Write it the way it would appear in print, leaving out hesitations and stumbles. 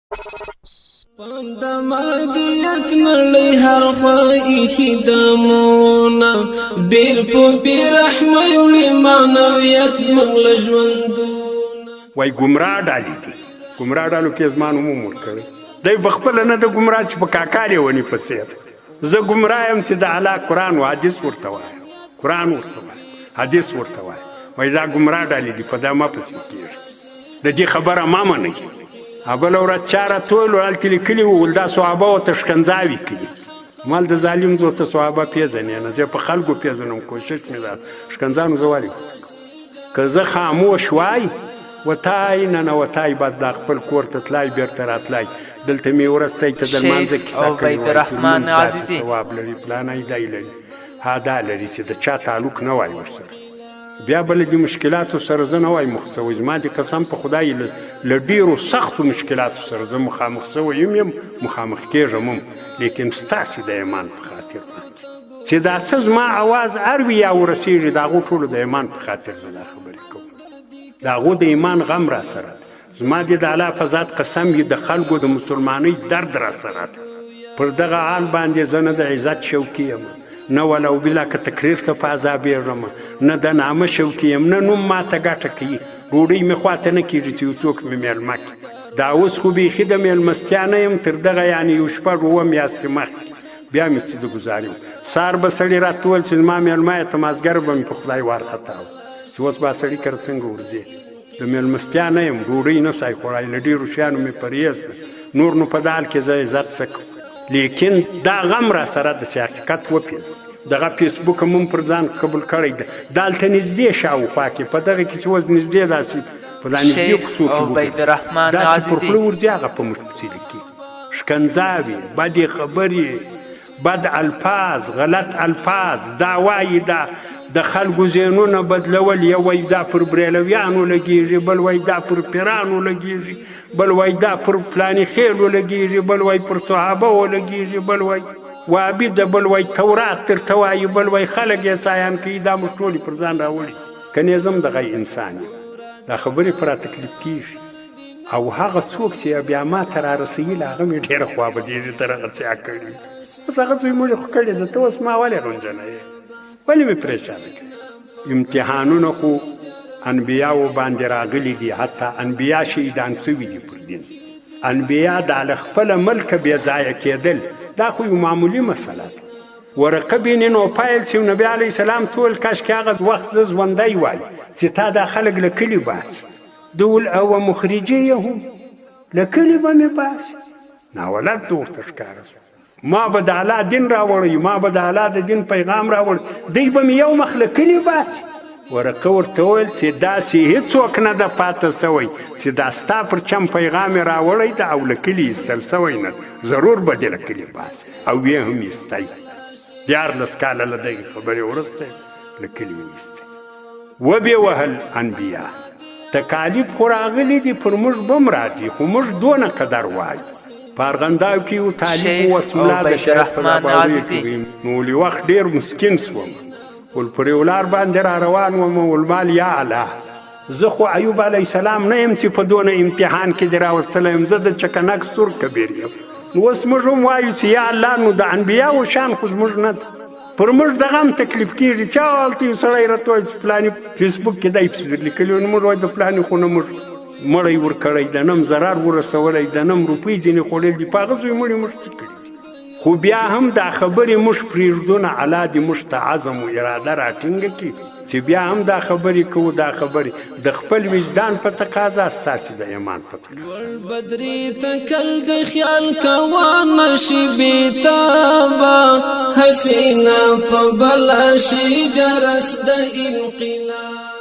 پام د مادیت نړۍ هر خوا ایښي دمونه، ډېر په بې رحمۍ وړي معنویت زموږ له ژوندونه. وای ګمراه ډالې دي، ګمراه ډالو کې زما نوم هم ورکړی دی، په خپله نه ده ګمراه چې په کاکا لیوني پسې ده. زه ګمراه یم چې د الله قرآن و حدیث ورته وایم، قرآن ورته وایم، حدیث ورته وایم. وای دا ګمراه ډالې دي، په دا ما پسې کېږي، د دې خبره ما منئ. بله ورځ چا راته وویل، هلته لیکلي وو دا صحابه ورته ښکنځاوې کوي. مال د ظالم زه ورته صحابه پېژنې نه، زه په خلکو پېژنم، کوشش مې دا ښکنځانو زه ولې ورته کوم؟ که زه خاموش وای وتای ننوتای، بس دا خپل کور ته تلای بېرته راتلای. دلته مې ورځ سید ته د لمانځه شیخ کیسه کړې وای چې عبیدالرحمن لمونځ داسې عزیزي. ثواب لري، پلانی دی لري، ها دا لري، چې د چا تعلق نه وای ورسره. بیا به له دې مشکلاتو سره زه نه وای مخ سوی. زما دې قسم په خدای له ډېرو سختو مشکلاتو سره زه مخامخ سوی یم، یم مخامخ کېږم هم، لیکن ستاسې د ایمان په خاطر باندې چې دا څه زما اواز اروي یا ورسېږي، د هغو ټولو د ایمان په خاطر زه دا خبرې کوم. د هغو د ایمان غم را سره ده. زما دې د الله په ذات قسم وي، د خلکو د مسلمانۍ درد را سره ده. پر دغه حال باندې زه نه د عزت شوقي یم، نه ولو بلا که تقریر ته په عذابېږم، نه د نامه شوقي یم، نه نوم ما ته ګټه کوي. ډوډۍ مې خواته نه کېږي چې یو څوک مې مېلمه کړي. دا اوس خو بیخي د مېلمستیا نه یم، تر دغه یعنې یو شپږ اووه میاشتې مخکې بیا مې څه د ګزارې وو. سهار به سړي راته وویل چې زما مېلمه یې ته، مازدیګر به مې په خدای وارخطا و چې اوس به سړي کره څنګه ورځې. د مېلمستیا نه یم، ډوډۍ نه سای خوړای، له ډېرو شیانو مې پرهېز دی. نور نو په دال کې زه عزت څه کوم، لیکن دا غم را سره د چې حقیقت وپېژنم. دغه فیسبوک هم پر ځان قبول کړی دی، دالته نږدې شاوخوا کې په دغه کې چې اوس نږدې داسې په دا نږدې شیخ کوڅو کې وګرځي، عبیدالرحمن دا چې پر عزیزي. خوله ورځي هغه په موږ پسې لیکي، ښکنځاوې، بدې خبرې، بد الفاظ، غلط الفاظ، دا وایي دا د خلکو ذهنونه بدلول. یو وایي دا پر بریلویانو لګېږي، بل وایي دا پر پیرانو لګېږي، بل وایي دا پر فلاني خېلو لګېږي، بل وایي پر صحابه لګېږي، بل وایي وابي ده، بل وایي تورات درته وایي، بل وایي خلک یې عیسایان کوي. دا موږ ټولې پر ځان راوړي. کنې زه هم دغه انسان یم، دا خبرې پر تکلیف کېږي. او هغه څوک چې بیا ما ته را رسوي، له هغه مې ډېره خوا بدېږي، تر هغه څه کړي. اوس هغه څه موږ خو کړې ده، ته اوس ما ولې غمجنه یې، ولې مې پرېشانه کړې؟ امتحانونه خو انبیاو باندې راغلي دي، حتی انبیا شهیدان سوي دي پر دین. انبیا دا له خپله ملکه بې ځایه کېدل، دا خو یو معمولي مسله ده. ورقه بن نوفیل چې نبی علیه السلام ته وویل کاشکې هغه وخت زه ژوندی وای چې تا دا خلک له کلي باسي، دول او مخرجیهم، له کلي به مې باسي. ناولد ورته ښکاره شو، ما به د الله دین راوړی، ما به د الله د دین پیغام راوړی، دی به مې یو مخ له کلي باسي. ورقه ورته وویل چې داسې هیڅوک نه ده پاته سوی چې دا ستا پر چم پیغام یې راوړی ده او له کلي ایستل سوی نه، ضرور به دې له کلي باسي. او ویې هم ایستی. 13 کاله له دغې خبرې وروسته له کلي وایستی. وبې وهل انبیا. تکالیف خو راغلي دي، پر موږ به هم راځي، خو موږ دونه قدر وایو. په ارغنداو کې یو طالب شیخ اوس ملا د شاید په عبیدالرحمن داباړیو عزیزي. کې وي. نو ولې وخت ډېر مسکین سوم، ول پر یو لار باندې را روان وم، ول مال یا الله، زه خو ایوب علیه السلام نه یم چې په دونه امتحان کې دې راوستلی یم، زه د چکنک سور کبیر یم. نو اوس موږ هم وایو چې یا الله، نو د انبیاو شان خو زموږ نه ده، پر موږ دغه هم تکلیف کېږي. چا هلته یو سړی راته وایي چې فلاني فیسبوک کې دی پسې در لیکلي، نو موږ وایو د فلاني خو نه موږ مړی ورکړی ده، نه هم ضرر ورسولی ده، نه هم روپۍ ځینې خوړلې دي، په هغه زوی مړي موږ څه کړي دي؟ خو بیا هم دا خبرې موږ پرېږدو نه، الله دې موږ ته عزم و اراده راټینګه کړي چې بیا هم دا خبرې کوو. دا خبرې د خپل وجدان په تقاضا، ستاسې د ایمان په تقاضا. لوړ بدري تکل د خیال کوا نشي بیتابا، حسینا په بل شي جرس د انقلاب.